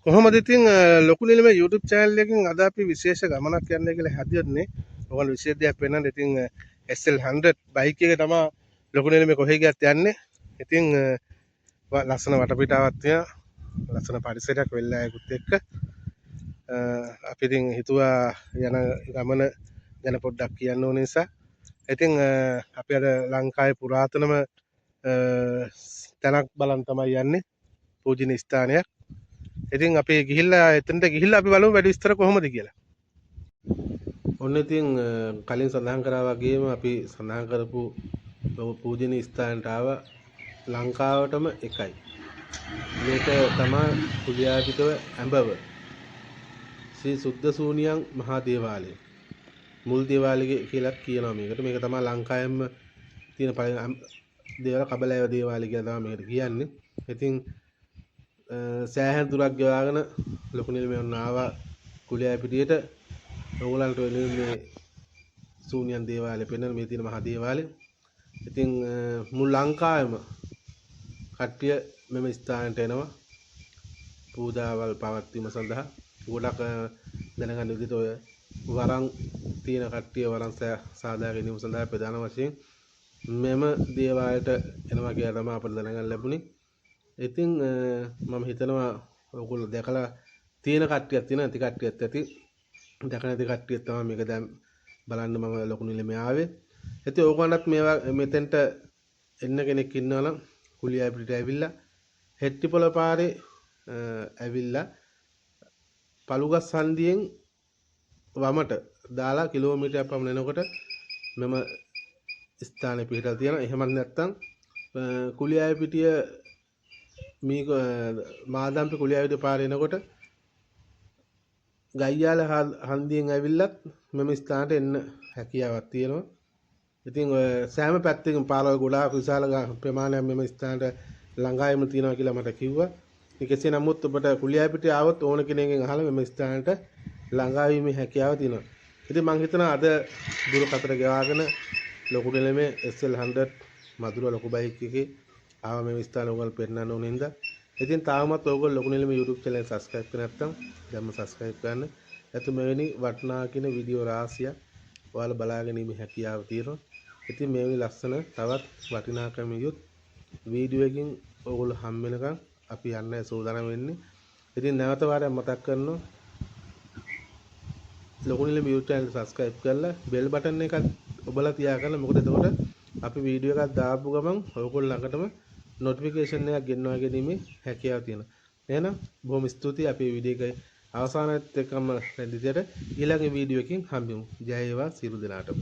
කොහොමද ඉතින් ලොකු නිලමේ YouTube channel එකකින් අද අපි විශේෂ ගමනක් යන්න කියලා හැදුවනේ. ඔයගොල්ලෝ විශේෂ දෙයක් පෙන්නන්න. ඉතින් SL100 bike එක තමයි ලොකු නිලමේ කොහේ ගියත් යන්නේ. ඉතින් ලස්සන වටපිටාවක් තියෙනවා. ලස්සන පරිසරයක් වෙල්ලායකුත් එක්ක. අපි ඉතින් හිතුවා යන ගමන ගැන පොඩ්ඩක් කියන්න ඕන නිසා. ඉතින් අපි අද ලංකාවේ පුරාතනම තැනක් බලන් තමයි යන්නේ. පූජනීය ස්ථානයක්. ඉතින් අපි ගිහිල්ලා එතනට ගිහිල්ලා අපි බලමු වැඩි විස්තර කොහොමද කියලා. ඔන්න ඉතින් කලින් සඳහන් කරා වගේම අපි සඳහන් කරපු පූජනීය ස්ථානට ආව. ලංකාවටම එකයි. මේක තමා කුලියාපිටව ඇඹව ශ්‍රී සුද්ධ සූනියන් මහා දේවාලය. මුල් දේවාලය කියලා කියනවා මේකට. මේක තමා ලංකාවෙම තියෙන පළවෙනි දේවාල, කබලෑව දේවාලය කියලා තමයි මේකට කියන්නේ. ඉතින් සෑහෙන දුරක් ගෙවාගෙන ලොකු නිලමේ ඔන්න ආවා කුලියාපිටියට. ඔයගොල්ලන්ට වෙනුවෙන් මේ සූනියන් දේවාලය පෙන්වන මේ තියෙන මහා දේවාලය. ඉතින් මුළු ලංකාවෙම කට්ටිය මෙම ස්ථානයට එනවා පූජාවල් පවත්වීම සඳහා. ගොඩක් දැනගන්න විදිහට ඔය වරන් තියෙන කට්ටිය වරන් සාදා ගැනීම සඳහා ප්‍රධාන වශයෙන් මෙම දේවාලයට එනවා කියලා තමයි අපට දැනගන්න ලැබුණේ. ඉතින් මම හිතනවා ඔයගොල්ලෝ දැකලා තියෙන කට්ටියක් තියෙනවා, නැති කට්ටියත් ඇති. දැක නැති කට්ටියත් තමයි මේක දැන් බලන්න මම ලොකු නිලමේ ආවේ. ඉතින් ඕගොල්ලන්ටත් මේවා මෙතෙන්ට එන්න කෙනෙක් ඉන්නවා නම් කුලියාපිටියට ඇවිල්ලා හෙට්ටිපොළ පාරේ ඇවිල්ලා පළුගස් හන්දියෙන් වමට දාලා කිලෝමීටරයක් පමණ එනකොට මෙම ස්ථානය පිහිටලා තියෙනවා. එහෙමත් නැත්නම් කුලියාපිටිය මීක මාදම්පි කුලියාපිටිය පාරේ එනකොට ගයියාල හන්දියෙන් ඇවිල්ලත් මෙම ස්ථානට එන්න හැකියාවක් තියෙනවා. ඉතින් ඔය සෑම පැත්තකින් පාරවල් ගොඩාක් විශාල ප්‍රමාණයක් මෙම ස්ථානට ළඟායම තියෙනවා කියලා මට කිව්වා. ඉතින් කෙසේ නමුත් ඔබට කුලියාපිටිය ආවොත් ඕන කෙනෙක්ගෙන් අහලා මෙම ස්ථානට ළඟා වීමේ හැකියාව තියෙනවා. ඉතින් මං හිතනවා අද දුර කතර ගෙවාගෙන ලොකු නිලමේ SL100 මధుර ලොකු බයික් එකේ ආවා මේ ස්ථාන ඔයගොල්ලෝ පෙන්නන්න ඕන හින්දා. ඉතින් තාමත් ඔයගොල්ලෝ ලොකු නිලමේ YouTube channel එක subscribe කරේ නැත්නම් දැන්ම subscribe කරන්න. නැත්නම් මෙවැනි වටිනා කියන වීඩියෝ රාශියක් ඔයාලා බලා ගැනීමේ හැකියාව තියෙනවා. ඉතින් මෙවැනි ලස්සන තවත් වටිනාකම යුත් වීඩියෝ එකකින් ඔයගොල්ලෝ හම් වෙනකන් අපි යන්න සූදානම් වෙන්නේ. ඉතින් නැවත වාරයක් මතක් කරනවා, ලොකු නිලමේ YouTube channel එක subscribe කරලා බෙල් බටන් එකත් ඔබලා තියාගන්න. මොකද එතකොට අපි වීඩියෝ එකක් දාපු ගමන් ඔයගොල්ලෝ ළඟටම නොටිෆිකේෂන් එකක් ගෙන්වා ගැනීමේ හැකියාව තියෙනවා. එහෙනම් බොහොම ස්තුතියි අපේ වීඩියෝ එකේ අවසානයත් එක්කම රැඳී සිටියට. ඊළඟ වීඩියෝ එකකින් හම්බෙමු. ජය වේවා සියලු දෙනාටම.